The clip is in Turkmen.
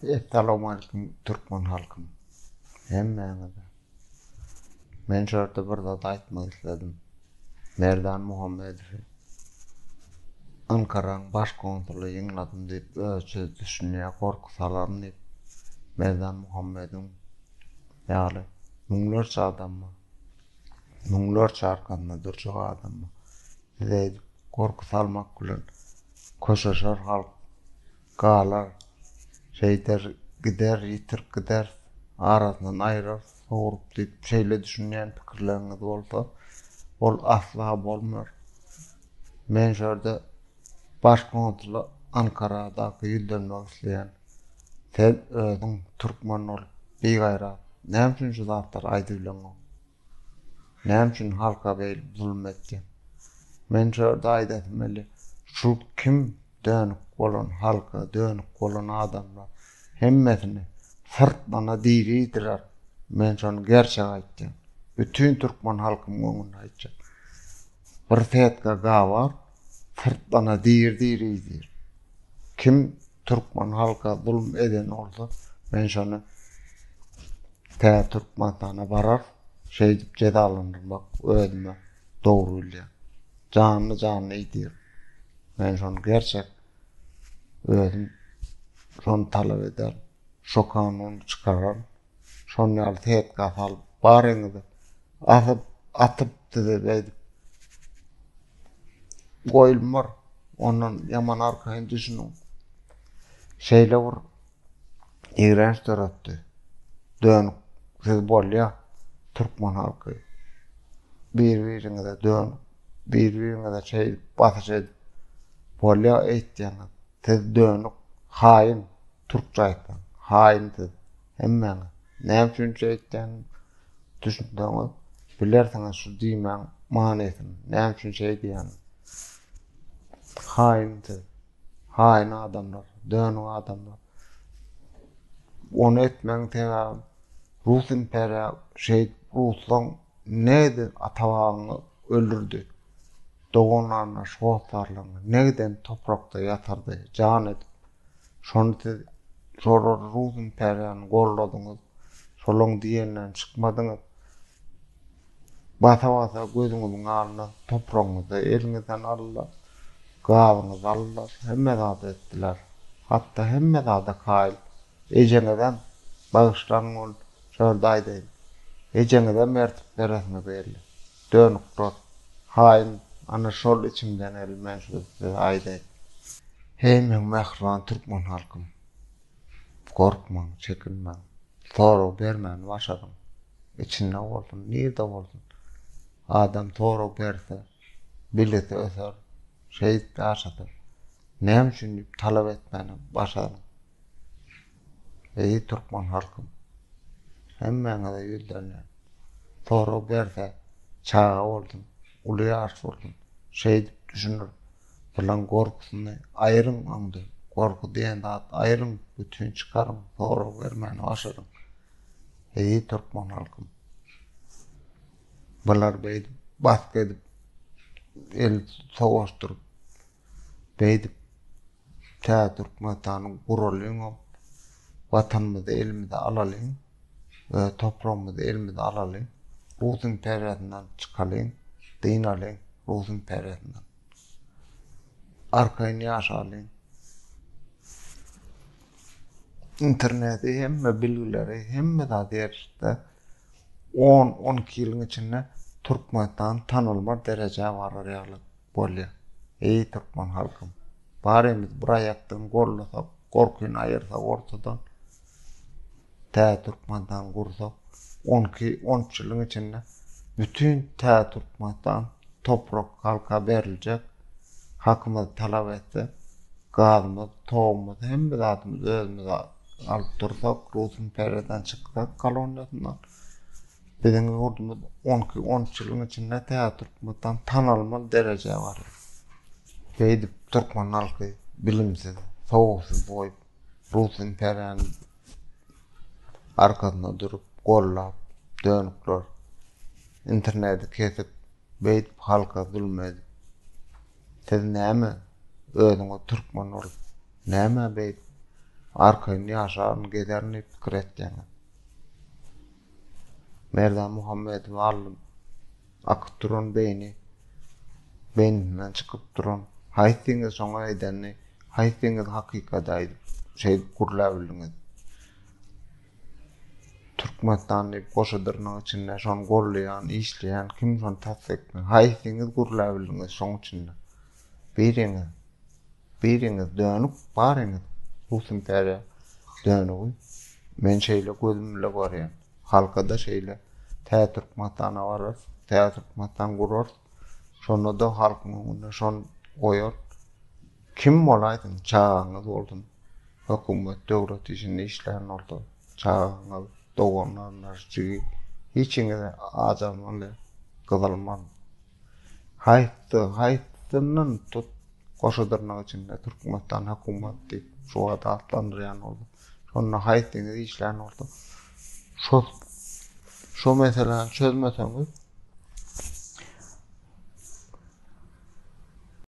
Essalawmalikim türkmen halkym. Hemmäňize. Men şu ýerde bir zat aýtmak isledim. Merdan Muhammedowy Ankaraň baş konsuly ýygnadym diýip özçe düşünýär, gorky salaryn diýip. Merdan Muhammedowyň ýaly müňlerçe adam bar. Müňlerçe arkasynda durjak adam bar. Siz eýdip gorky salmak bilen köşeşer halk. Galar, şeýder, gider, ýitirip gideris, arasyndan aýrarys, sowrup diýip şeýle düşünýän pikirleriňiz bolsa, ol asla bolmar. Men şu ýerde Baş konsula Ankaradaky ýüzlenmek isleýän. Sen özüň türkmen bolup, bigaýrat, näme üçin şu zatlary aýdybileňok? Näme üçin halka beýle zulum etýäň? Men şu ýerde aýdasym gelýär, şu kim dönük bolan halka dönük bolan adamlar hemmesini syrtlana diridiler. Men şony gerçek aýtýan. Bütin türkmen halkymyň öňünde aýtjak. Bir setka gabar syrtlana diri diri iýdir. Kim türkmen halka zulum eden bolsa men şony tä Türkmenistana barar şeýdip jezalandyrmak özüme dogry bilýän. Janly janly iýdir. Men şony gerçek özüm şony talap ederin. Şo kanuny çykararyn. Şon ýaly setka salyp baryňyzy asyp atyp size beýdip goýulmar. Ondan ýaman arkaýyn düşüniň. Şeýle bir ýigrenç döretdi. Dönük siz bolýa türkmen halky. Bir-biriňize dönük, bir-biriňize şeýdip basyş edip bolýa eýtýäňiz. Siz dönük, haýyn. Türkçe aýtsaň, haýyn siz hemmäňiz. Näme üçin şeýtýäniňi düşünseňiz, bilersiňiz şu diýmäň manysyny, näme üçin şeý diýýänimi. Haýyn siz. Haýyn adamlar, dönük adamlar. Ony etmegiň sebäbi Rus imperiýa şeýdip ruslaň nädip ata-babaňy öldürdi. Dogan-garyndaş, hossarlaryňy negden toprakda ýatyrdy, jan edip. Şony siz şolary rus imperiýany golladyňyz. Şolaň diýeninden çykmadyňyz. Basa-basa gözüňiziň alnynda topragyňyzy eliňizden aldylar. Gazyňyzy aldylar. Hemme zady etdiler. Hatda hemme zada kaýyl. Ejeňizem, bagyşlaň ol şu ýerde aýdaýyn. Ejeňizem ertip beresiňiz geldi. Dönükler. Haýyn ana şol içimden geldi men şu size aýdaýyn. Heý meň mähriban türkmen halkym. Gorkmaň, çekinmäň. Sorag bermäni başaryň. Içinde bolsun, nirde bolsun. Adam sorag berse, bilgisi öser, şeýdip ýaşasar. Näme üçin diýip talap etmäni başaryň. Eý türkmen halkym. Hemmäňize ýüzlenýän. Sorag berse, çaga bolsun, uly ýaş bolsun, şeýdip düşündir. Bulaň gorkusyny aýyryň öňden. Gorky diýen zat aýyryň, bütin çykaryň, sorag bermäni başaryň. Eý türkmen halkym. Bular beýdip basgy edip, el sowaşdyryp, beýdip Täze Türkmenistany guralyňam, Watanymyzy elimize alalyň, öz topragymyzy elimize alalyň, Rus imperiýasyndan çykalyň, dynalyň Rus imperiýasyndan. Arkaýyn ýaşalyň. Interneti hemme bilgileri, hemme zady ýerleşdi. 10-12 ýylyň içinde Türkmenistan tanalmaz derejä barar ýaly. Bolýa. Eý türkmen halkym. Barymyz bir aýakdan gollasak, gorkyny aýyrsak ortadan, täze Türkmenistan gursak, onki, on üç ýylyň içinde bütin täze Türkmenistan toprak halka beriljek, hakymyzy talap etsek, gazymyz, togumyz, hemme zadymyzy özümiz alyp dursak, Rus imperiýadan çyksak koloniýasyndan, Biziň ýurdumyz on iki, on üç ýylyň içinde täze Türkmenistan tanalmaly derejä barýar. Beýdip türkmen halky bilimsiz, sowatsyz goýup, rus imperiýany arkasynda durup, gollap, dönükler interneti kesip, beýdip halka zulum edip. Siz näme özüňiz türkmen bolup, nämä beýdip? Arkaýyn ýaşaryn, gezerin diýip pikir etýäňiz. Merdan Muhammedowy aldym. Akyp duran beýni, beýnisinden çykyp duran. Haýsyňyz şoňa edenini, haýsyňyz hakykady aýdyp, şeýdip gürläbildiňiz? Türkmenistan diýip goşa dyrnak içinde şony gollaýan, işleýän kim şony tassyklaýan? Haýsyňyz gürläbildiňiz şoň içinde? Biriňiz. Biriňiz dönük, baryňyz Rus imperiýa dönügi. Men şeýle gözüm bile görýän. Halkada şeýle. Tä Türkmenistana bararys, tä Türkmenistan gurarys. Şonda-da halkyň öňünde şony goýar. Kim bolaýsyn, çagaňyz bolsun, hökümet, döwlet işinde işlän bolsa, çagaňyz, dogan garyndaş, jigi, hiçiňize ajalmaly, gyzylmaly. Haýsy, haýsyndan tut, goşa dyrnak içinde Türkmenistan hökümet diýip şu wagt atlandyrýan bolsa, şonda haýsyňyz işlän bolsa, şo, şo meseläni çözmeseňiz.